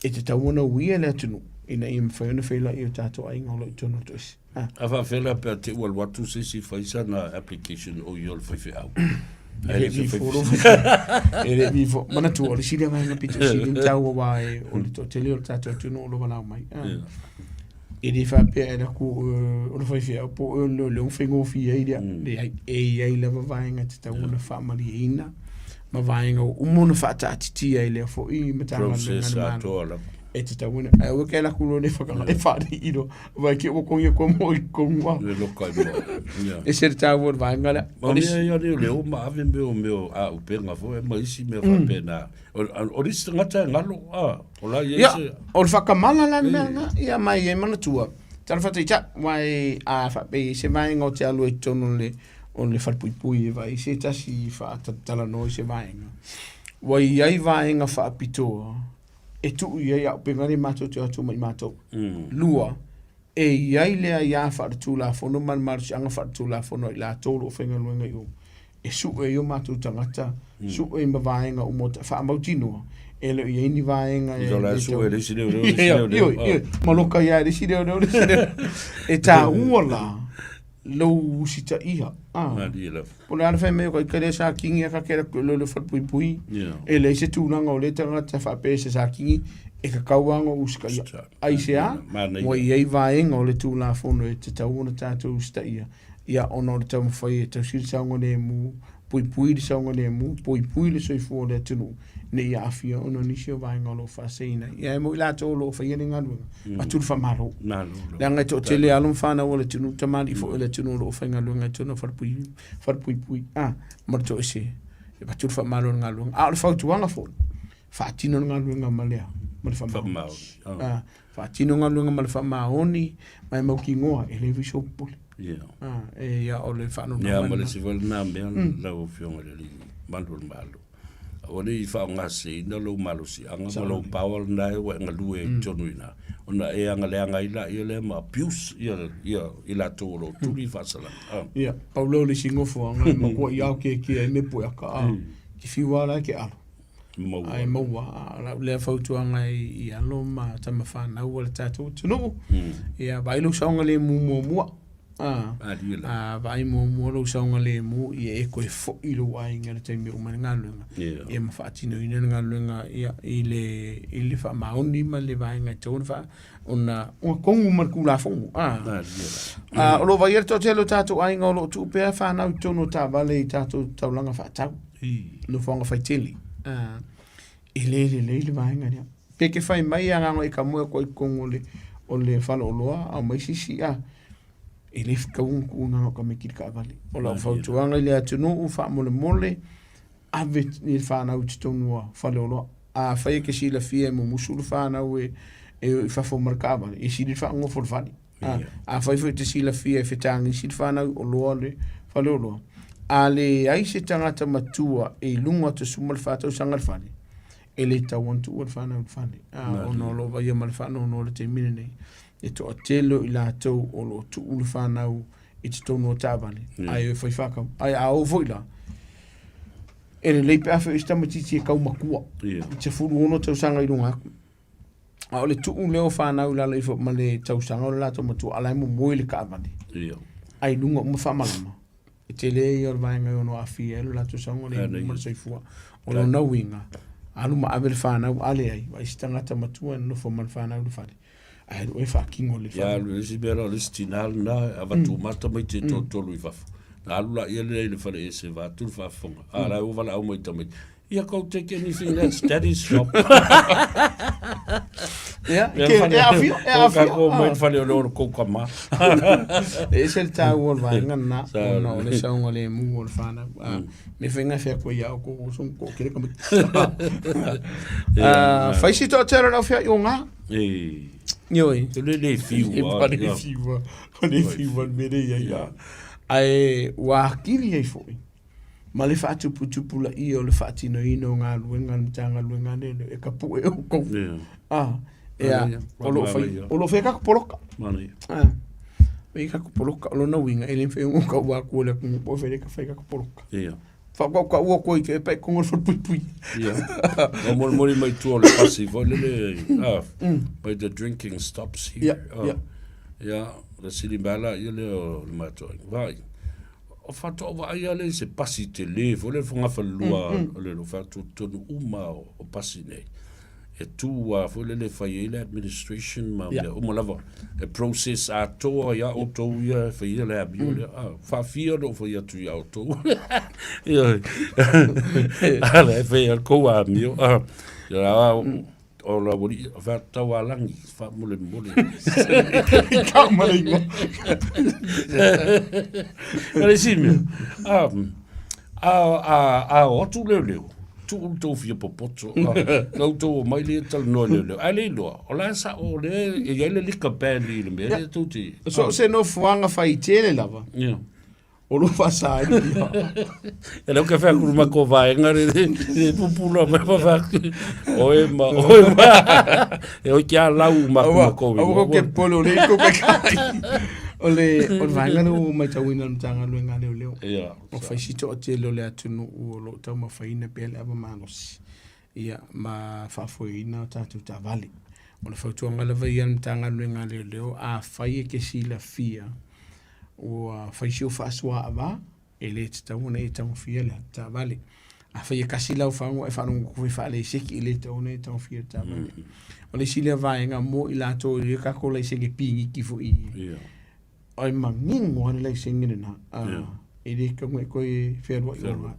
e tatau ona uia le atunuu ina ia mafai ona feiloai i o tatou aiga o lo o i totonu o le toese. Ah. A faafefea la pe a te ua alu atu se isi fai sana application o ia o le faifeau. E le i folo. E le i folo. Manatua, o le isi lea vaega pito sili ona taua aua e, o le toatele o le tatou atunuu o lo o valaau mai. Ah. E le faapea e alu atu o le faifeau po o le leoleo faigofie ai lea. Leai, e i ai lava vaega e tatau ona faamalieina ma vaega ua uma ona faataatitia i lea foi Matagaluega a le Malo. E tatau ona, ae aua ke alu atu loa le whakanga e whaari i roa. Vai ke ua kongi koe mo i kongu a. Le loka i moa. Yeah. E se taua o le vaega lea. Ma mea ia leo leo ma ave mea o mea o a upenga foi ma isi mea faapena. O le isi tagata e galo, a, o la i ai Ia, se... o le whakamala la le mea lena. Ia, mai e manatua. Tala whataita, wai a whapea i se vaega o te alu ai totonu o le o le falepuipui e vaai se tasi faatatalanoa i se vaega. Ua i ai vaega faapitoa e tuu i ai auupega nei matou te o atu ma i matou. Lua, e i ai le aiā faaletulafono ma le malosiaga faaletulafono a i latou o lo o faigaluega i o, e sue ai o matou tagata, sue ai ma vaega uma o ta, faamautinoa, e le o i ai ni vaega e Ia la le sue tau- le isi leoleo, le isi leoleo. Ioe, ioe, ma loka ia e le isi leoleo, le isi leoleo. E taua la lou usitaia. Ah. Malie lava. Po o le a le fai mai o ka ika lea sa kingi a ka kera koe leo le whalepuipui. Yeah. E leai se tulaga o lea tagata faapea se sa kingi e kakau lava ona usitaia. Ai se a, Manaia. ua i ai vaega o le Tulafono e tatau ona tatou usitaia, ia ona o le taumafai e tausi le saogalemu, puipui le saogalemu, puipui le soifua o le atunuu, ne i aafia ona o nisi o vaega o lo o faaseseina ai. Ia e mo i latou o lo o faia le galuega, avatu le faamalo. Malo lava. Leaga e toatele alo ma fanau a le atunuu, tamalii foi o le atunuu o lo o faigaluega i totonu o falepui, falepuipui, a, ma le toese, e avatu le faamalo i le galuega. A o le fautuaga foi, faatino le galuega ma le a? Ma le faamaoni. Faamaoni. A, faatino galuega ma le faamaoni, ma e mautinoa, e leai foi sou popole. Yeah. A, e ia o le Ia, faanonomanu. ma le isi foi lena mea, lau Afioga i le Alii Malu o le Malo. Aua ne i faaaogaseseina lou malosiaga ma lou power lena ua e galue ai i totonu i ina, ona e agaleaga ai laia lea ma abuse ia, ia i latou o lo o tuli faasalaga. Ah. Ia, pau lea o le isi nofoaga e matua i ao kēkē ai me pueaka, a, ke whiu lava la e ke alo. Maua. Ae maua, a, o lau lea fautuaga i, i alo ma tama fanau a le tatou atunuu. Ia, vaai lou saogalemu muamua. A, Malie lava. a vaai muamua lou saogalemu ia e toe foi lou aiga i le taimi e uma ai le galuega. Yeah. Ia ma faatinoina le galuega ia i le i le faamaoni ma le vaega e tatau ona faa ona ona kogu ma le Tulafono. A, Malie lava. a o lo o vaaia le toatele o tatou aiga o lo o tuu pea fanau i totonu o taavale i tatou taulaga faatau. I. Nofoaga faitele. A, e le lelei le vaega lea. Pe ke fai mai a ngango i ka moe koe i totonu o le o le faleoloa aumai se isi a e le fetaua ona tuu ngango ka meki i le taavale. O lau fautuaga i le atunuu faamolemole ave i le fanau i totonu o faleoloa. Afai e te silafia e mumusu le fanau e e o i fafo ma le taavale, e sili le faanofo i le fale. A, afai foi e te silafia e fetagisi le fanau i oloa le faleoloa, a leai se tagata matua e i luga o 14 tausaga le fale, e le tatau ona tuua le fanau i le fale. A, ona o lo o vaaia ma le faanoanoa i le taimi lenei, e toatele o i latou o lo o tuu le fanau i totonu o taavale, ae o e fai faatau. Ae a oo foi la, e lelei pe a fai o se tamaitiiti e taumatua, i 16 tausaga i luga atu. A o le tuu lea o fanau i lalo ifo ma le tausaga o le latou matua, a la e momoe le taavale. Ia. Ai luga uma faamalama. E tele ia o le vaega e ono aafia ai lo latou saogalemu ma le soifua. O lona uiga, alu ma ave le fanau, a leai, vaai se tagata matua e nonofo ma le fanau i le fale. Ae alu oe faatino le Ia alu le isi mea la o le isi tinā lena e avatu mata tamaiti e toatolu i fafo. Na alu laia lea i le fale ese vaeatu le faafofoga. A la e ua valaau mai tamaiti. Ia go take anything that's daddy's shop. Ia, ke, e afio, e afio. Ka ko mai fale o le oro kou kama. E ese le tāua o le vaega lena, ona o le saogalemu o le fanau. Me whainga whea koe ia o ko o song ko kere kama. Whai si toa tera rau whea i o ngā. E. Ioi. Te le le whiu. E pare whiua. Pare whiua mere ia ia. Ai, wā kiri ai foi. Ma le faatuputupulaia o le faatinoina o galuega a le Matagaluega a Leoleo e kapuʻe oukou. Ah, ea, o loo fai, o loo fai kako poloka. Ah, fai kako poloka, o lona uiga, e le mafai ona kaua atu e le atunuu po o fea ka fai kako poloka. Ia. Faakaukau atu ai ke pa e kongo le falepuipui. Ia. O molimoli mai tua o le pasi foi lele, ah, but the drinking stops here. Ia, ia. Ia, le sili mea la ia lea o le matou aiga. Vaai. O faatoa vaai lava lea i se pasi tele foi lea fogafalelua o le lo fai atu totonu uma o pasi nei. E tū lava foi lele e fai ai le administration ma mea uma lava. E process atoa iā outou ia e faia le amio lea. A, faafia ona ou fai atu iā outou. Ioe. A la e fai ai le tou amio. A, ia, O la wali, fa taualagi, fa mole mole. Ka male ingoa. Ale si mea. A, a, a, a o atu leo leo. Tu u tau fia popoto. Na u tau o mai le talanoa leo leo. A le iloa, o la sa o le, e iai le lika band i le mea, le tau te. So se nofoaga faitele lava. Yeah. O lo faasa ai le pia. E leo ke whea kuru mako vaenga re re pupula mai pa whea oe ma oe ma e oi kia lau ma kuma kou Aua ko ke polo le ko ke kai. O le o le vaenga le o mai tauina le Matagaluega a Leoleo. Ia. O fai si toatele o le atunuu o lo o taumafaina pea le ava malosi. Ia ma faafoeina o tatou taavale. O le fautuaga lava ia a le Matagaluega a Leoleo, afai e te silafia ua fai si ou faasoaava, e le tatau ona e tagofia le taavale. Afai e kasi lau fagu ae faalogo atu foi faalaiseki, e le tatau ona e tagofia le taavale. O le isi lea vaega mo i latou e le tatou laisene piniki foi i. Ai manino lava le laisene lena. E le tatau ona e toe fealuai i luga.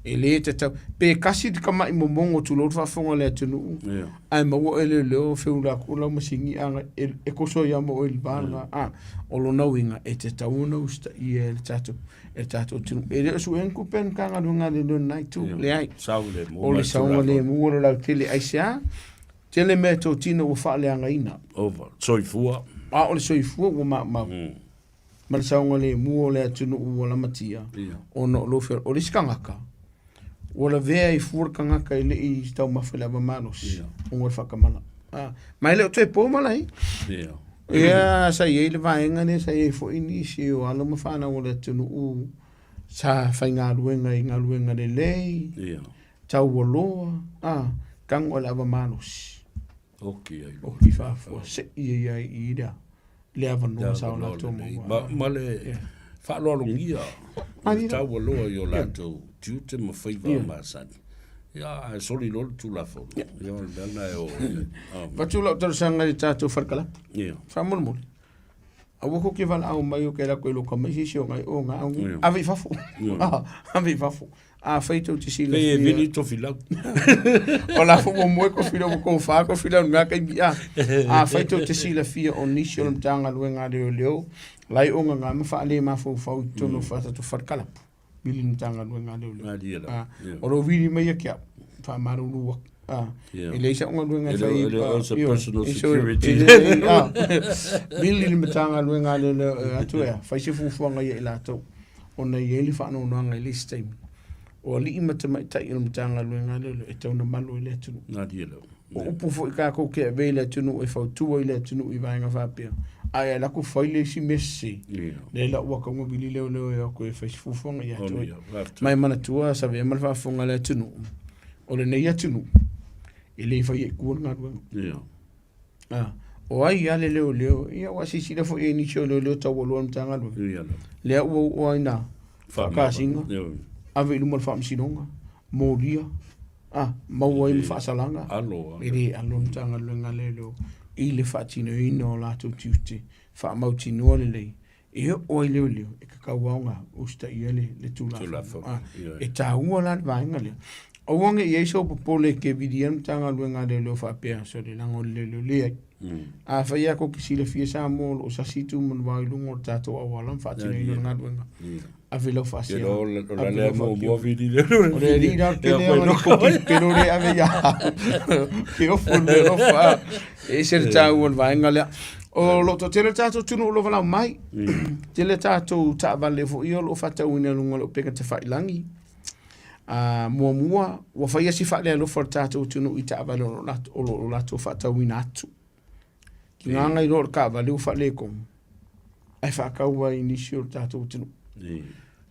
E le tatau. Pe kasi le tamai momogo tulou le faafofoga a le atunuu, ae maua oe e leoleo feula atu lau masini a e toso ai lava ma oe i le va lena. A, o lona uiga, e tatau ona usitaia e le tatou e le tatou atunuu. E le o suea ni tupe a le Matagaluega a Leoleo i lena itu, leai. O le saogalemu o le lautele. Aisea? Tele mea totino ua faaleagaina. Over. Soifua. A o le soifua ua maumau. Ma le saogalemu o le atunuu ua lamatia. Ia. Ona o lou feola. O le isi tagata, ua lavea ai fua le tagata e le i taumafa i le ava malosi. Ia. Ona o le faatamala. A, ma e le o toe po malai. Ia. Ia, sa i ai le vaega lea sa i ai foi nisi o alo ma fanau o le atunuu sa faigaluega i galuega lelei. Ia. Taualoa, a, tago le ava malosi. Oki ai loa. Oki faafua, sei ai ai i lea, le avanoa sa o latou maua. Ma, ma le faaaloalogia o le taualoa i o latou tiute ma faiva masani. Ia, ae soli loa le Tulafono. Ia, o le mea lena e o ai. Avatu lau talosaga i le tatou falekalapu. Ia. Faamolemole. Aua kou ke valaau mai o ke ala atu e loka mai se isi o ngai o nga au ave i fafo. Ave i fafo. Afai tou te silafia. Pei e vili tofilau. O la foi ua moe tofilau ua tofa tofilau i lena taimi. Afai tou te silafia o nisi o le Matagaluega a Leoleo lae ogaga ma faale mafaufau i totonu o tatou fale kalapu. Vili le Matagaluega a Leoleo. O lou vili mai ia te au, faamalulu atu. E leai sau galuega e fai. E le o se personal security. Vili le Matagaluega a Leoleo e atu ea, fai se fuafuaga ia i latou. Ona e i ai le faanoanoaga i le isi taimi. O alii ma tamaitai o le Matagaluega a Leoleo e tatau ona malu ai le atunuu. O upu foi tatou te ave i le atunuu e fautua i le atunuu i vaega faapea, ae alu atu fai le isi mea sese, lea la ua tatau ona vili leoleo e o atu e fai se fuafuaga ia te oe. Ma e manatua sa avea ma le faafofoga a le atunuu, o lenei atunuu, e le faia i tua le galuega. O ai lava le leoleo, ia ua silasila foi i ai nisi o leoleo taualoa o le Matagaluega, lea ua oo lava ina faakasina, ave i luma o le Faamasinoga, molia, maua ai ma faasalaga, e le alo le Matagaluega a Leoleo i le faatinoina o latou tiute faamautinoa lelei e oo ai leoleo e tatau lava ona usitaia le Tulafono. E taua la le vaega lea. Aua ne i ai sou popole e te vilia le Matagaluega a Leoleo faapea, sole leaga o le leoleo leai. Afai lava kou te silafia Samoa o lo o sasi tu manuvao i luga o le tatou auala ma faatinoina le galuega, ave lau faasea. O le alii la o le tele ona lipoti pelo le ave ia ke ofu le mea alofa. E ese le taua o le vaega lea. O lo o toatele le tatou atunuu o lo o valaau mai. Tele tatou taavale foi ia o lo o faatauina i luga o le upega tafailagi. Muamua, ua faia si faalealofa o le tatou atunuu i taavale o lo o latou faatauina atu. Ki ngā ngai loa o le taavale ua faaletonu, ae faatau ai i nisi o le tatou atunuu.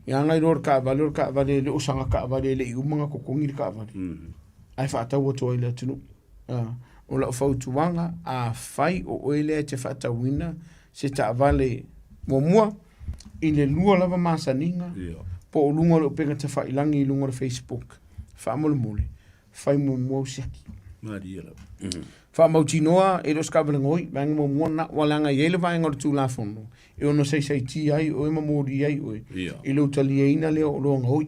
Ki ngā ngai loa o le taavale, o le taavale e le o sana taavale e le i uma ona totogi le taavale, ae faatau atu ai i le atunuu. O lau fautuaga, afai o oe lea e te faatauina se taavale muamua, i le lua lava masaniga po o luga o le upega tafailagi i luga o le Facebook, faamolemole, fai muamua au siaki. Malie lava. Faamautinoa e le o se taavale gaoi, vaega muamua lena, aua leaga e i ai le vaega o le Tulafono e ono saisaitia ai oe ma molia ai oe i lou taliaina lea o oloa gaoi.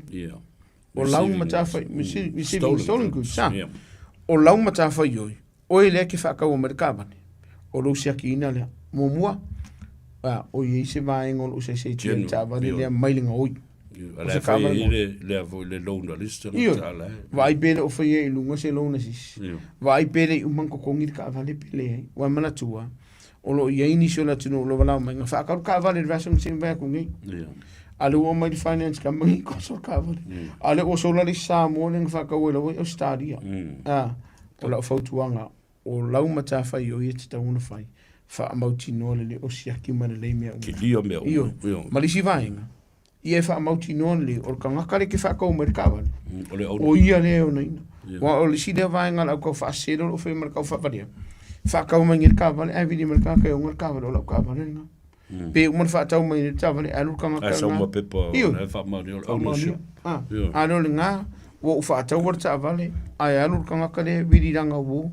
O lau matafai, receiving stolen goods, sa. O lau matafaioi, Oe lea e te faataua mai le taavale, o lou siakiina lea. Muamua, a, o i ai se vaega o lou saisaitia i le taavale lea mai le gaoi. O se taavale gaoi. Lea foi le loan a lisi tagata la e. Vaai pe le o faia i luga se loan a sisi. Vaai pe le i uma ona totogi le taavale pe leai. Ua e manatua, o lo o i ai nisi o le atunuu o lo o valaau mai, na faatau le taavale i le vaiaso na tea atu nei. A o lea ua aumai le finance company koso le taavale. A o lea ua sola le isi Samoa lea na faatau ai lava i Ausetalia. A, O lau fautuaga, o lau matafaioi e tatau ona fai, faamautinoa lelei o siaki ma lelei mea uma. Kilia mea uma. Ioe. Ioe. Ma le isi vaega, ia e faamautinoa lelei, o le tagata lea e te faatau mai le taavale, O le owner. o ia lea e onaina. Ioe. Aua o le isi lea vaega o le au tau faasele o lo o faia ma le tau faavalea, faatau mai nei le taavale ae vili mai le tagata e ona le taavale, o lau taavale lena. Pe uma ona faatau mai nei le taavale, alu le tagata Ae sau lena. ma pepa Ioe. la e faamaonia o le ownership. Ah, Ioe. a lea o lena, ua ou faataua le taavale, ae alu le tagata lea e vili lana uo,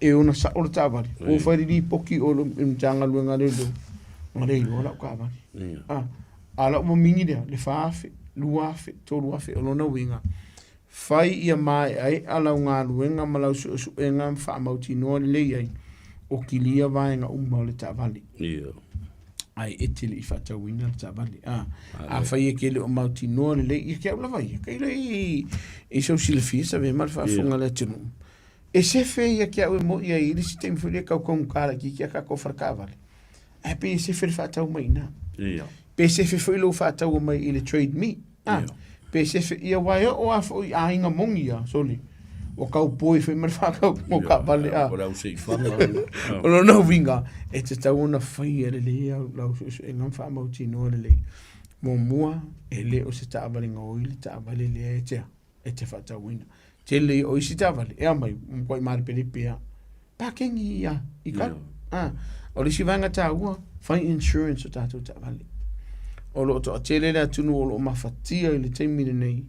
e ona sao le taavale. Ua fai le lipoti o le Matagaluega a Leoleo, na le iloa lau taavale. Ah, a lau mamigi lea, le 4,000, 2,000, 3,000, o lona uiga, fai ia maeaea lau galuega ma lau suesuega ma faamautinoa lelei ai, o kilia vaega uma o le taavale. Ia. Ae e te le i faatauina le taavale. A, afai e te le o mautinoa lelei, ia te au lava ia, tailo i, i sou silafia sa ma le faafofoga a le atunuu. E sefe ia te au e moi ai i le isi taimi foi lea tau taugata laitiiti a tatou fale taavale. Ae pei e sefe le faatau mai i ina. Ia. Pe sefe foi lou faataua mai i le trade me. Ah, Ia. pe sefe, ia aua e oo lava foi i aiga moni ia, sole. Ua kaupoi foi ma le faatau mo taavale a. O le au seifaga. O lona uiga, e tatau ona faia lelei au lau suesuega ma faamautinoa lelei. Muamua, e le o se taavale gaoi le taavale lea e te e te faatauina. Tele ia o isi taavale, e aumai, ua matuai malepelepe lava. Pakegi ia i kalo. Ah, o le isi vaega taua, fai insurance o tatou taavale. O lo o toatele le atunuu o lo o mafatia i le taimi lenei,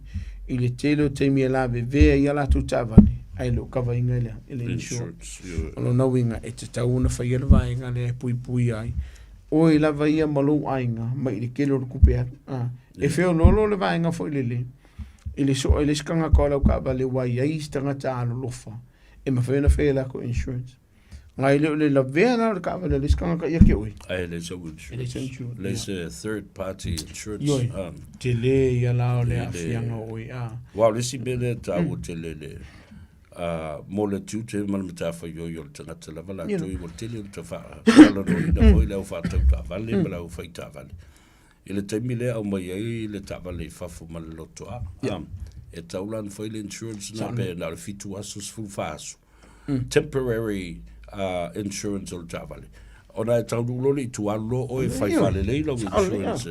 i le tele o taimi e lavevea ai a latou taavale, ae le o kavaina e le, e le insurance. Insurance. O lona uiga, e tatau ona faia le vaega lea e puipuia ai oe lava ia ma lou aiga mai i le tele o le tupe alu. Ah, e feoloolo le vaega foi lele, i le soa i le isi tagata o lau taavale ua i ai isi tagata alolofa e mafai ona fai e latou insurance. Ngai le o le lavea la o le taavale a le isi tagata ia te oe. Ae le sau E le sau insurance. insurance, Le ia. se third party insurance. Ioe. Tele ia la o le Le- aafiaga o oe. A. Aua o le isi mea lea e taua tele le mo le tiute ma le matafaioi o le tagata lava latou ua tele ona faatalanoaina foi le au faatau taavale ma le au fai taavale. I le taimi lea e aumai ai le taavale i fafo ma le lotoa, e tatau la ona fai le insurance na pe na o le 7 aso, 14 aso. Temporary insurance o le taavale. Ona e taunuu loa le itu alu loa oe e fai faalelei lau insurance.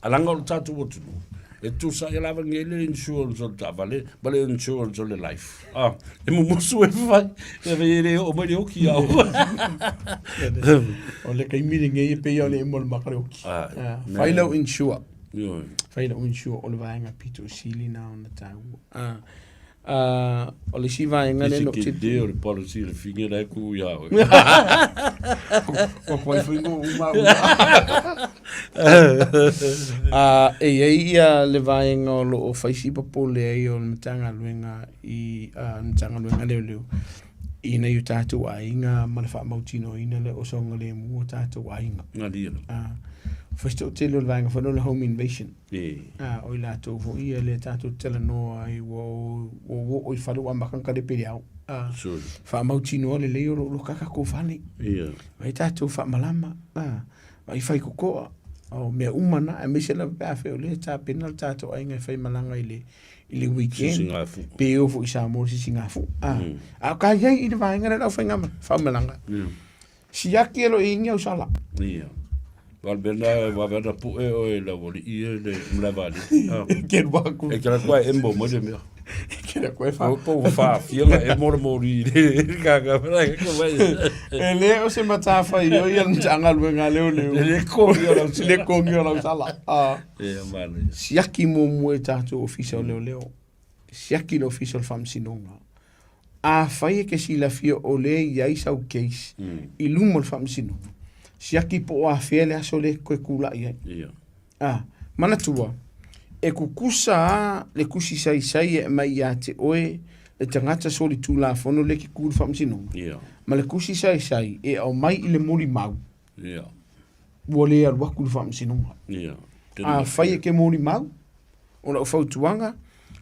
A leaga o le tatou atunuu, e tutusa ai lava nei le insurance o le taavale ma le insurance o le life. E mumusu e fai, e le oo mai le oki ia au. O le taimi lenei e pei o le emo o le maka le oki. Fai lau insure. Fai lau insure o le vaega pito sili na ona taua. O le isi vaega lea no te te o le policy le finger la ku ia oe. Ko koe fui ngo uma uma. E i ai ia le vaega o lo o faisi popole ai o le Matagaluega i le Matagaluega Leoleo i nai o tātou aiga ma le faamautinoaina lea o saogalemu o tātou aiga. Malie lava. Faisi toatele o le vaega foi lea o le home invasion. O i latou foi ia lea tatou te talanoa ai ua oo i fale ua amata ona talepe i le ao. Faamautinoa lelei o lo o loka tatou fale. Vaai tatou faamalama, vaai faitotoa, o mea uma na, aemaise lava pe afai o lea e tapena le tatou aiga e faimalaga i le i le weekend, pe o foi i Samoa i le sisigafua. A o ka i ai i le vaega lea o le aufaiga faamalaga. Siaki e lo i ingi au sala. Ia. Valbena vavena pu'e oe la wali i e le mlevali. Ke waku. E kera kua e mo mo le mea. Kera kua e fa. Po fa fia e mo mo ri le ka ka ka mai. E le o se matafa i o ia mtanga luenga leo leo. Le ko i o lau Le ko i o lau sala. Ah. E manaia. Siaki muamua e tatou ofisa o leoleo. Siaki le ofisa o le faamasinoga. Afai e ke silafia o lea e i ai sau case i luma o le faamasinoga, siaki po o afea le aso lea e toe tulai ai. Ia. A, manatua, e kukusa a le kusi saisai e aumai ia te oe le tagata solitulafono lea e ke ku i le faamasinoga, Ia. ma le kusi saisai e aumai i le molimau. Ia. Ua le alu atu i le faamasinoga. Ia. Afai e ke molimau, O lau fautuaga,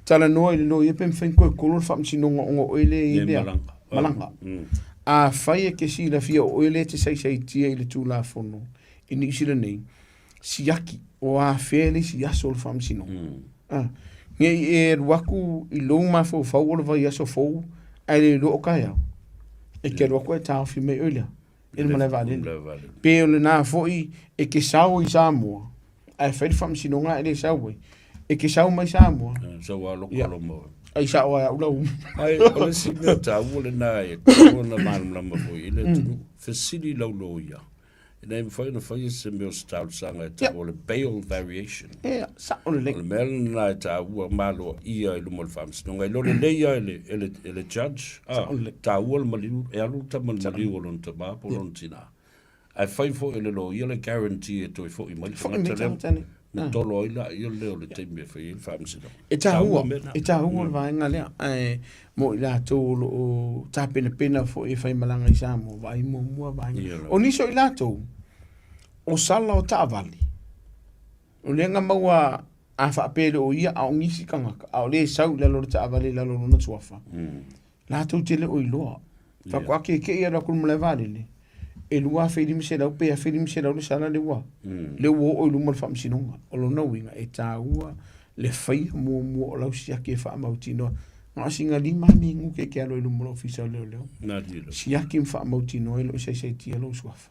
talanoa i le loia pe mafai ona toe kolo le faamasinoga ona o oe lea e i ai lea malaga. Afai e te silafia o oe lea e te saisaitia i le Tulafono i Niu Sila nei, siaki o afea le isi aso o le faamasinoga. Ne i e alu atu i lou mafaufau o le vaiaso fou ae le iloa o taeao, e te alu atu ae taofi mai oe lea i le malae vaalele. Pe o lena foi e te sao i Samoa, ae fai le faamasinoga ae le sau ai. E te sau mai Samoa. Sau a loko lo mo. Ai sao ai au lau. Ai, o le isi mea taua lena e tatau ona malamalama foi i le atunuu, fesili lau loia, ina ia mafai ona faia se mea o se talosaga e tau o le bail variation. Ia, sao lelei. O le mea lena e taua ma aloaia i luma o le faamasinoga. E iloa lelei lava e le, e le, e le judge, a, taua le maliu, e alu le tama i le maliu o lona tama po o lona tina. Ae fai foi e le loia le guarantee e toe foi mai le tagata lea na tolo ai laia lea o le taimi e fai ai le faamasinoga. E taua, e taua le vaega lea, ae mo i latou o lo o tapenapena foi e faimalaga i Samoa, vaai muamua vaega. O nisi o i latou, o sala o taavale, o lea na maua a faapea e le o ia a o nisi tagata, a o lea e sau i lalo o le taavale i lalo o lona suafa, latou te le o iloa. Faatoa keke'i alu atu i le malae vaalele, e $2,500 pe $1,500 le sala lea ua, lea ua oo i luma o le faamasinoga. O lona uiga, e taua le faia muamua o lau siaki e faamautinoa. Na o sina 5 minute e te alu ai i luma o le ofisa o leoleo. Siaki ma faamautinoa e le o saisaitia lou suafa.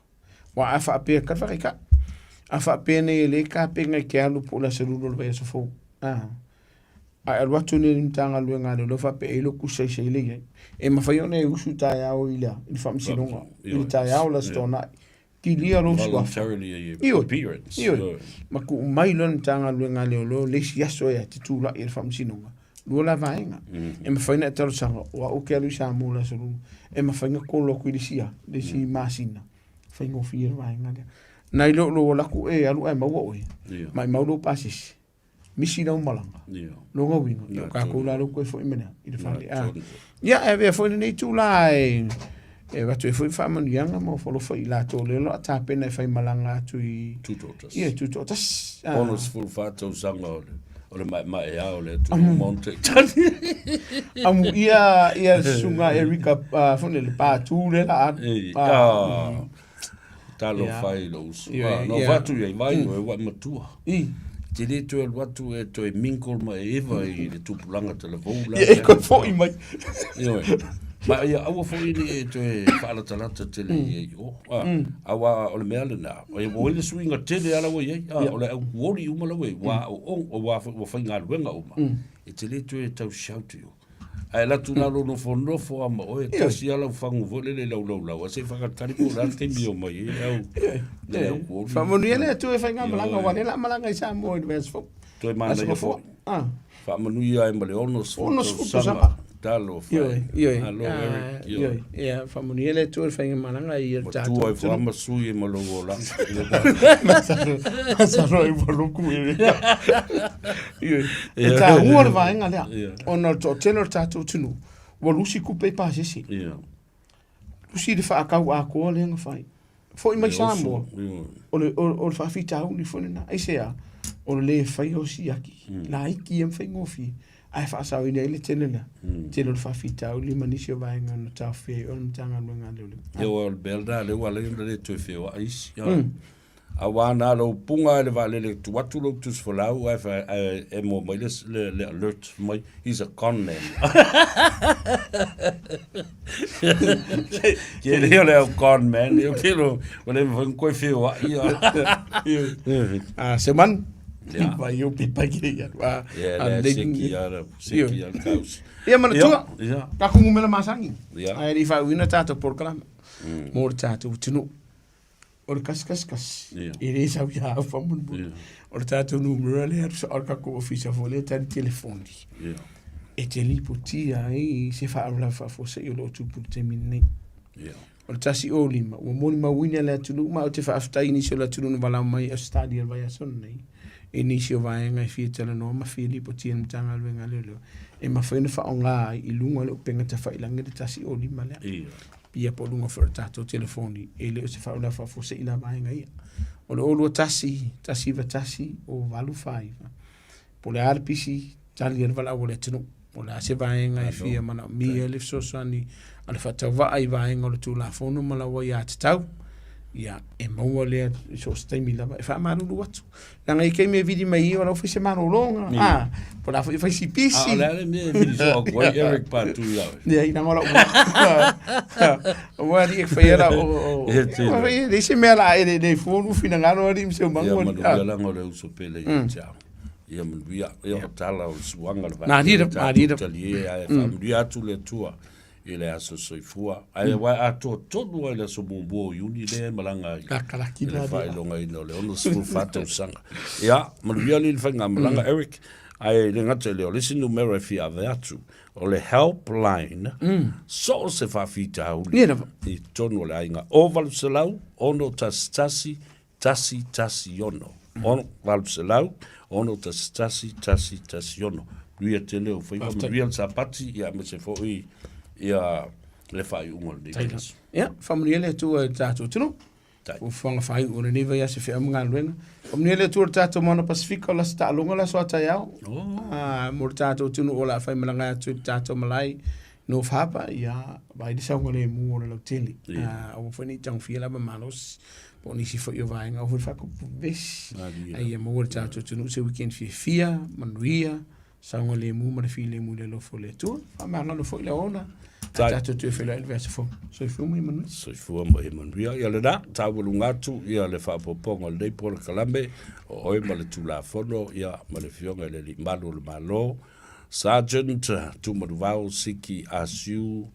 Aua a faapea, tali faataitai, a faapea nei e le tapena e te alu po o le aso Lua o le vaiaso fou, a, Ae alu atu nei le Matagaluega a Leoleo faapea e iloa tusi ai le i ai. E mafai ona e usu taeao i le, i le faamasinoga, i le taeao o le Aso Toonai. Kilia lou suafa. Ioe, ioe. Ma tuu mai loa le Matagaluega a Leoleo le isi aso e te tulai i le faamasinoga. Lua la vaega. E mafai ona e talosaga, o au ou te alu i Samoa i le Aso Lua. E mafai ona kolo atu i le isi, le isi masina. Faigofie le vaega lea. Nai lo lou alu atu e alu ae maua oe. Maimau lou pasese. misi lau malaga. Lona uiga, ia o tatou la lea ua toe foi mai i le fale. Ia, e avea foi lenei itula e avatu ai foi faamanuiaga ma ofo alofa i latou o lea o lo o tapena e faimalaga atu i Tutoatasi. Ia, Tutoatasi. 64 tausaga o le o le maemaea o le atunuu ma ona taitali. Amuia ia le susuga Erika foi lele Patu lea la alu. Talofa e i lou uso. Na ou fai atu i ai, vai oe ua e matua. Te le toe alu atu e toe mingle ma e eva i le tupulaga talavou la. Ia e toe foi mai. Ioe. Ma ia aua foi ne i e toe faalatalata tele i ai i o. Aua o le mea lena, ua i ai le suiga tele lava ua i ai. O le au kuoli uma la ua i ai, ua aooga, ua faigaluega uma. E te le toe tau shout i o. Ae alu atu lalo nofonofo lava ma oe, tasi lava lau fagu foi lele i lau laulau, ae se i faatalitali po o le a le taimi e omai ai le au, le au kuoli. Faamanuia le Atua e faigamalaga, aua o lea o le a malaga i Samoa i le vaiaso fou. Toe manaia foi. Faamanuia ai ma le 60 tausaga. Talofa e. Ioe, ioe. Malo Eric, ioe. Ioe, ia, faamanuia le Atua i le faigamalaga ia le Ua tatou tua ai atunuu. fua ma sui e ma lou olaga. Masalo, masalo ai ua loku e. Ioe. E taua le vaega lea, ona o le toatele o le tatou atunuu, ua lusi tupe i pasese. Ia. Lusi le faatau atoa lea na fai. Foi mai Samoa, o le, o, o le faafitauli foi lena. Aisea, o le le faia o siaki, laiti ia ma faigofie, ae faasaoina ai le tele lea. Tele o le faafitauli ma nisi o vaega na taofia ai o le Matagaluega a Leoleo. Ia, aua o le mea lena lea ua ala ai ona le toe feoai isi. Aua na o lou puga i le vaalele tu atu lou tusi folau ae fai ae e mua mai le le, le alert mai he's a con man. Ke le o le au con man e ke lo o le mafai ona koe feoai ia. Ah, se manu. Ia. Vai o pipa ki ia. Ah, Ia, ah, le le- seki ala, seki ala kausi. Ia manatua. Ia, Takou numera masani. Ia. Ae le i faauiina tatou polokalame. Mo le tatou atunuu. O le 111, Ia. e le sau ia au faamolemole. Ia. O le tatou numera lea, o le tatou ofisa foi lea tali telefoni. Ia. E te lipotia ai se faalavelave faafuasei o lo o tupu i le taimi lenei. Ia. O le 105, ua molimauina le atunuu, ma ou te faafetai i nisi o le atunuu na valaau mai i Ausetalia i le vaiaso lenei, i nisi o vaega e fia talanoa ma fia lipotia i le Matagaluega a Leoleo, e mafai ona faaaoga ai i luga o le upega tafailagi le 105 lea. Ia. Ia po o luga foi o le tatou telefoni, e le o se faalavelave faafuasei la vaega ia. O le 021 191 085. Po o le a le pisi, tali ai le valaau a le atunuu. Po o le a se vaega e fia manaomia le fesoasoani a le faatauvaa i vaega o le Tulafono ma lau aiatatau, ia, e maua lea i so o se taimi lava e faamalulu atu. Leaga i taimi e vili mai ai, o la ua fai se malologa, a, po o le a foi e fai si pisi. A o le a le mea e vili soo atu ai Eric Patu ia oe? Leai, leaga o lau Aua alii e faia la o E tele. e leai se mea la e le fua lu finagalo alii ma se Ia umagu alii. manuia leaga o le uso pele ia te au. Ia manuia, ia o tala o le suaga le Malie vaatele malie tatou talie ae faamanuia atu le Atua i le aso soifua. Ae aua e atoa tonu lava i le aso muamua o Iuni lea e malaga ai Lakalaki i le la alii. faailogaina o le 64 tausaga. Ia, manuia alii le faigamalaga Eric, ae le gata i lea, o le isi numera e fia ave atu, o le helpline, so o se faafitauli Ia lava. i totonu o le aiga, o 800 611 116. 800 611 116. Manuia tele o faiva, manuia le Sapati, ia aemaise foi ia le faaiuga o lenei vaiaso. Ia, faamanuia le Atua i le tatou atunuu. Tai. Fuafuaga faaiu o lenei vaiaso i feau ma galuega. Faamanuia le Atua i le tatou Moana Pasifika o le aso taaloga le aso a taeao. Oh. Ah, mo le tatou atunuu o le a faimalaga atu i le tatou malae North Harbour, ia, vaai le saogalemu o le lautele. Ia. Ah, aua foi ne i tagofia lava malosi po o nisi foi o vaega, aua foi le faakupu vevesi. Malie. Ae ia maua le tatou atunuu se weekend fiafia, manuia, saogalemu ma le filemu i le alofa o le Atua. Faamagalo foi le ola. Tai. Tatou toe feiloai i le vaiaso fou. Soifua ma ia manuia. Soifua ma ia manuia. Ia lena, taualuga atu ia le faaopoopoga o lenei polokalame, o oe ma le Tulafono, ia ma le Afioga i le Alii Malu o le Malo, Sergeant Tumanuvao Siki Asiu.